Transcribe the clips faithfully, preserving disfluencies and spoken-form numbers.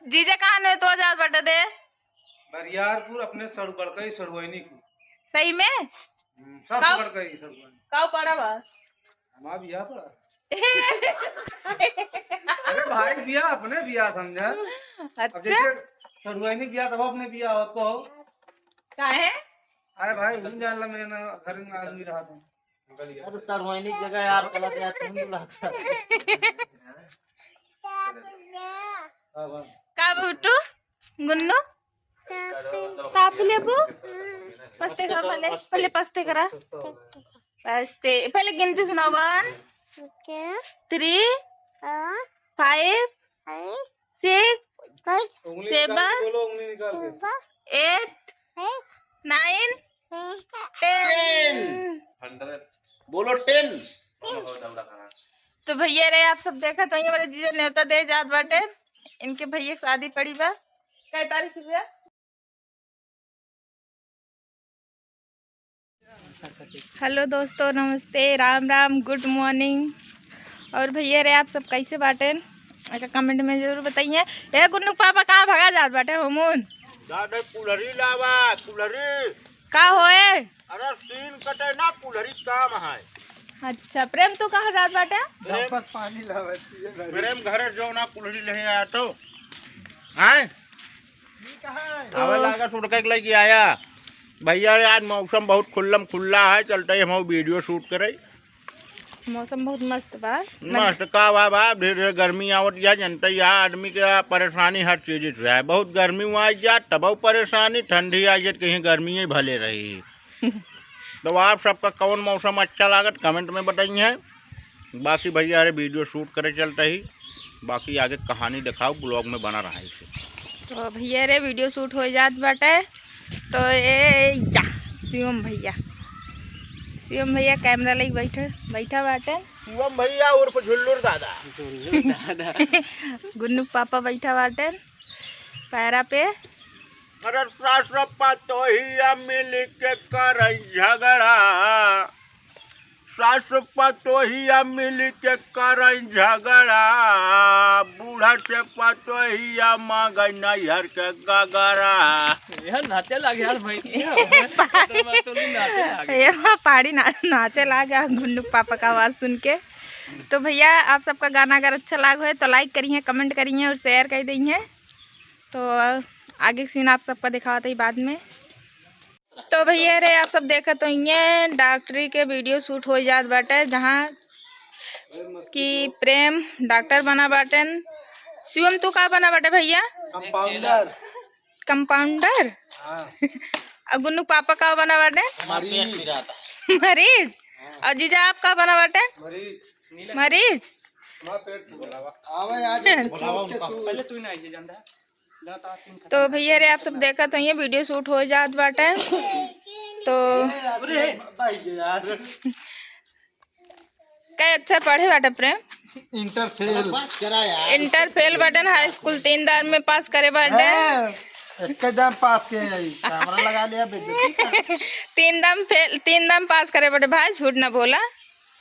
जीजा कहाँ नोतवा जात बाटे दे? बरियारपुर अपने सड़ु-, बड़कई सड़ुआइनी को। सही में? हम्म, सबसे काउ-, बड़कई सड़ुआइनी। काउ पड़ा बा? हमार बियाह पड़ा। अरे भाई बियाह, अपने बियाह समझा। अब अच्छा। जैसे सड़ुआइनी बियाह तब अपने बियाह होत को हो। काहे? अरे भाई, हम जान ला, मैं ना घर में आदमी रहा था। अरे सड़ुआइनी की जगह यार, गलत यार, तुम लोग अक्सर। का बिट्टू? गुन्नू? ताप लेबू? पस्ते कर पहले, पहले पस्ते करा। पस्ते, पहले गिनती सुनाओ, वन। ओके। थ्री। हाँ। फाइव। फाइव। सिक्स। फाइव। उंगली निकाल के सेवन। बोलो, उंगली निकाल के। Seven. Eight. Eight. Nine. Ten. Ten. Hundred. बोलो टेन। तो भैया रे, आप सब देखत होइहैं, हमारे जीजा नेवता दे जात बाटे, इनके भैया के शादी पड़ी बा। कै तारीख के भैया? हेलो दोस्तों, नमस्ते, राम राम, गुड मॉर्निंग। और भैया रे, आप सब कैसे बाटेन? एक कमेंट में जरूर बताइए। ए गुन्नू पापा, कहाँ भगा जात बाटे हमून? दादा कुल्हरी लावा, कुल्हरी। का होए? अरे सीन कटे ना, कुल्हरी काम है। अच्छा प्रेम, तू कहाँ जात बाटे? प्रेम, वापस पानी लावत है। प्रेम घरे जो ना कुल्हरी ले आया तो। हैं? आवे लागा सुड़का के लेके आया। भैया रे, आज मौसम बहुत खुल्लम खुल्ला है, चलते ही हम वीडियो शूट करे। मौसम बहुत मस्त बा। मस्त का बा, बा, ढेर, ढेर गर्मी आवत या, जनता या आदमी के परेशानी हर चीज से है। बहुत गर्मी हुआ या, तब परेशानी, ठंडी आ जाए, कहीं गर्मी ही भले रही। तो आप सबका कौन मौसम अच्छा लागत, कमेंट में बताइए। बाकी भैया, अरे वीडियो शूट करे चलता ही, बाकी आगे कहानी दिखाओ, ब्लॉग में बना रहा है इसे। तो भैया रे, वीडियो शूट हो जात बाटे। तो ए या शिवम भैया, शिवम भैया कैमरा लेके बैठे, बैठा बाटे। शिवम भैया उर्फ झुल्लुर दादा। झुल्लुर दादा। गुन्नू पापा बैठा बाटे पैरा पे। अरे सास पतोहिया मिल के करई झगड़ा, सास पतोहिया मिल के करई झगड़ा, बूढ़ा से पतोहिया मांगई नैहर के गगरा। यार नाचे लाग यार भाई, ये तो मैं तो नहीं नाचे लाग। ये माँ पाड़ी ना-, नाचे लाग आ गुन्नू पापा का आवाज सुन के। तो भैया, आप सबका गाना अगर अच्छा लाग होए तो लाइक करिए, कमेंट करिए और शेयर कर दीजिए। तो आगे के सीन आप सबका दिखावत ही बाद में। तो भैया रे, आप सब देखत होइहैं, डॉक्टरी के वीडियो शूट हो जात बाटे, जहाँ कि प्रेम डॉक्टर बना बाटेन। शिवम, तू का बना बाटे भैया? कंपाउंडर। कंपाउंडर? हाँ। और गुन्नू पापा का बना बाटे? मरीज। मरीज? हाँ। और जीजा, आप का बना बाटे? मरीज। मरीज? हमारा पेट फूला बा। आवे आज। बुलावा उनका। पहले तू ही ना आइए, जानता है। तो भैया रे, आप सब देखत होइहैं, वीडियो शूट हो जात बाटे। तो अरे भाई यार। कै अक्षर पढ़े बाटे Prem? Inter fail. Inter fail बाटेन, हाई स्कूल तीन दाम में पास करे बाटे। हैं, एक दाम पास के आई, कैमरा लगा लिया, बेइज्जती कर। तीन दाम फेल, तीन दाम पास करे बाटे भाई, झूठ ना बोला।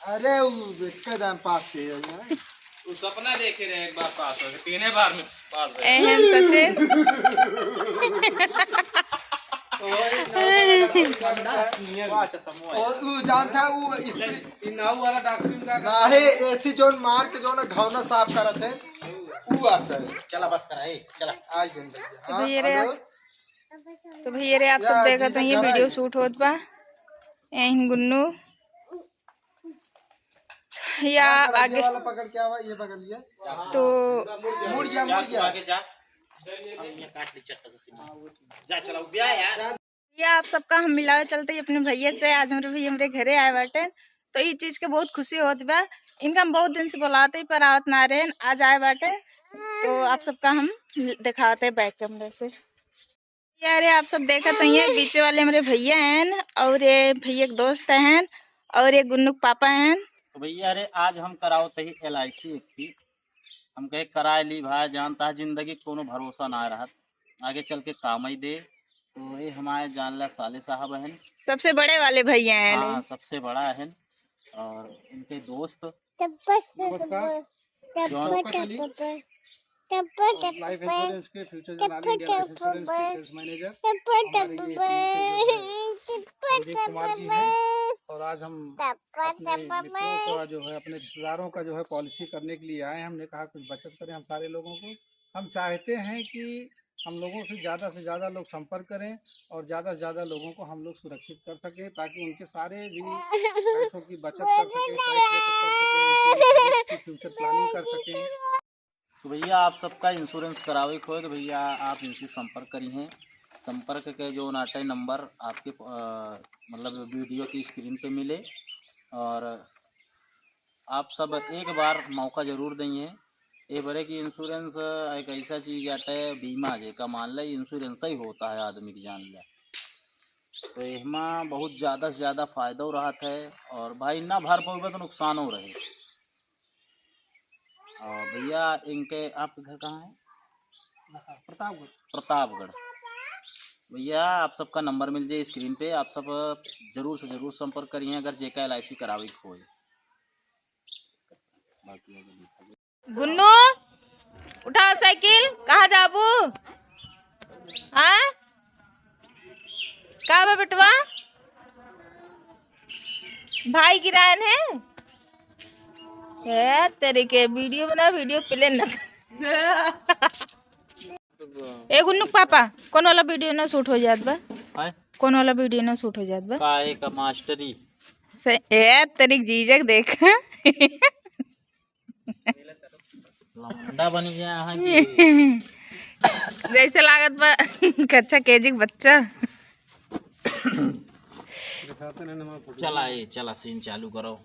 अरे, उ एक दाम पास के आई ना। उ सपना देखे रहे एक बार पास हो, तीने बार में पास हो। एहन सचिन। अच्छा, समूह है। और उ जानता है, उ स्प्रे-, ई नाऊ वाला डॉक्टर का नाहे, एसी जोन मार के जोन घावना साफ करत है, उ आता है। चला बस करा, ए, चला। आज दिन भैया। तो हाँ, भैया रे, हेलो। तो भैया रे, आप सब देखत होइहैं, वीडियो शूट होत बा। एहन गुन्नू। या हाँ, आगे वाला पकड़ के आवा, ये पकड़ लिया। तो मुड़ जा, मुड़ जा। आगे जा। अब ये काट ली चट्टा से सीधा। जा, चला, उबिया यार। या आप सबका हम मिलावे चलते ही अपने भैया से। आज हमरे भैया हमरे घरे आए बाटे, तो ई चीज के बहुत खुशी होत बा। इनका हम बहुत दिन से बुलाते ही पर आवत ना रहे, आज आए बाटे, तो आप सबका हम दिखावत है बैक कैमरे से। यारे आप सब देखत होइहैं, बीचे वाले हमरे भैया हैं और ये भैया के दोस्त हैं और ये गुन्नू के पापा हैं। तो भैया रे, आज हम करावत ही एल आई सी एक की। हम कहे कराए ली भाई, जानता है जिंदगी के कोनो भरोसा ना रहत, आगे चल के काम ही दे। तो ये हमारे जान ला साले साहब हैं, सबसे बड़े वाले भैया हैं। हाँ, सबसे बड़ा है। और इनके दोस्त नमस्कार। जौन और लाइफ इंश्योरेंस के future journal India life insurance के सेल्स मैनेजर हमारे ये टीम के जो है संदीप कुमार जी हैं। और आज हम अपने मित्रों का जो है, अपने रिश्तेदारों का जो है पॉलिसी करने के लिए आए हैं। हमने कहा कुछ बचत करें हम सारे लोगों को। हम चाहते हैं कि हम लोगों से ज़्यादा से ज़्यादा लोग संपर्क करें और ज़्यादा से ज़्यादा लोगों को हम लोग सुरक्षित कर सकें, ताकि उनके सारे भी पैसों की बचत कर सकें, कैश बचत कर सकें, उनकी फ्यूचर प्लानिंग कर सकें। तो भैया, आप सबका इंश्योरेंस करावे के होए तो भैया आप इनसे संपर्क करिहें। संपर्क के जो नाटे नंबर आपके, अ, मतलब वीडियो की स्क्रीन पे मिले। और आप सब एक बार मौका जरूर देइहें। ए बरे की इंश्योरेंस एक ऐसा चीज आटे, बीमा जेका मान ले, इंश्योरेंस ही होता है आदमी की जान ले। तो एहमा बहुत ज्यादा से ज्यादा फायदा रहत है। और भाई ना भर पउबे तो नुकसानो रहे। और भैया इनके, आपके घर कहाँ है? प्रतापगढ़। प्रतापगढ़। भैया आप सबका नंबर मिल जाए स्क्रीन पे, आप सब जरूर से जरूर संपर्क करिए अगर जेका एल आई सी करावे के होए। गुन्नू, उठाओ साइकिल, कहाँ जाबू? हाँ? का बा बेटवा? भाई गिरायन है? ए, तेरे के वीडियो बना, वीडियो प्ले न। ए गुन्नू के पापा, कौन वाला वीडियो ना शूट हो जात बा? हैं? कौन वाला वीडियो ना शूट हो जात बा? काहे का मास्टरी? से, ए, तेरी जीजक देख। लौंडा बन गया है कि जैसे लागत बा कक्षा के जी के बच्चा। चला ए, चला सीन चालू करो।